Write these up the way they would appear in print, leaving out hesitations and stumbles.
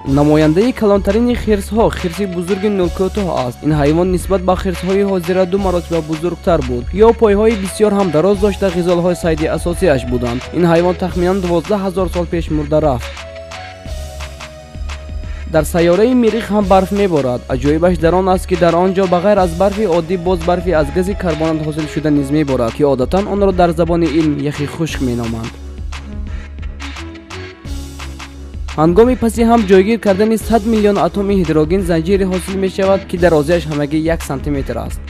Намояндаи калонтарини хирсҳо хирси бузурги нӯлкӯтоҳ аст. Ин ҳайвон нисбат ба хирсҳои ҳозира 2 маротиба бузургтар буд. Ё пойҳои бисёр ҳам дароз дошта ғизолҳои сайди асосиаш буданд. Ин ҳайвон тахминан 12 000 сол пеш мурда рафт. Дар сайёраи Мирих ҳам барф меборад. Аҷоибаш дар он аст, ки дар он ҷо ба ғайр аз барфи оддӣ боз барфи аз гази карбонат ҳосилшуда низ меборад, ки одатан онро дар забони илм яхи хушк меноманд. Ҳангоми паси ҳам ҷойгир кардани 100 миллион атоми ҳидроген занҷире ҳосил мешавад, ки дарозиаш ҳамагӣ 1 сантиметр аст.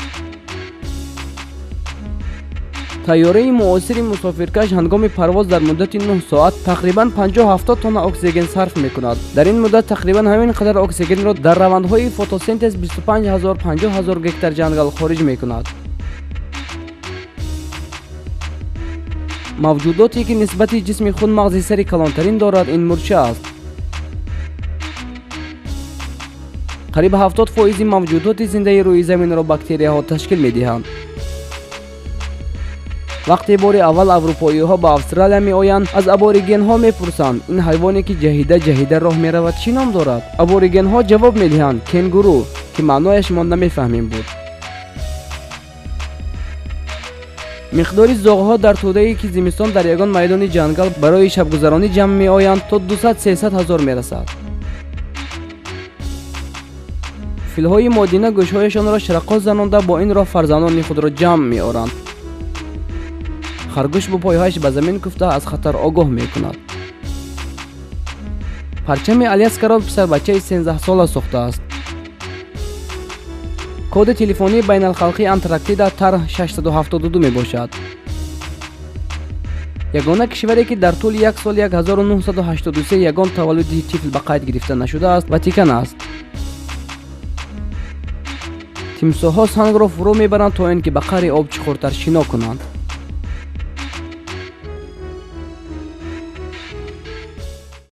Тайёраи муосири мусофиркаш ҳангоми парвоз дар муддати 9 соат тақрибан 50-70 тонна оксиген сарф мекунад. Дар ин муддат тақрибан ҳамин қадар оксигенро дар равандҳои фотосинтез 25 000-50 000 гектар ҷангал хориҷ мекунад. Мавҷудоте ки нисбати ҷисми худ мағзи сари калонтарин дорад, ин мурча аст. Қариб 70% мавҷудоти зиндаи рӯи заминро бактерияҳо ташкил медиҳанд. Вақте бори аввал аврупоиҳо ба Австралия меоянд, аз аборигенҳо мепурсанд, ин ҳайвоне ки ҷаҳида ҷаҳида роҳ меравад чӣ ном дорад? Аборигенҳо ҷавоб медиҳанд кенгуру, ки маънояш мо намефаҳмем буд. Миқдори зоғҳо дар тӯдае ки зимистон дар ягон майдони ҷангал барои шабгузаронӣ ҷамъ меоянд, то 200-300 ҳазор мерасад. Филҳои модина гӯшҳояшонро шараққо занонда бо ин роҳ фарзандони худро ҷамъ меоранд. Харгӯш бо пойҳояш ба замин куфта аз хатар огоҳ мекунад. Парчами Аляскаро писарбачаи 13сола сохтааст. Коди телефонии байналхалқии Антарктида тарҳ 672 мебошад. Ягона кишваре ки дар тӯли як соли 1983 ягон таваллуди тифл ба қайд гирифта нашудааст, Ватикан аст. Тимсоҳҳо сангро фурӯ мебаранд то ин ки ба қаъри об чуқуртар шино кунанд.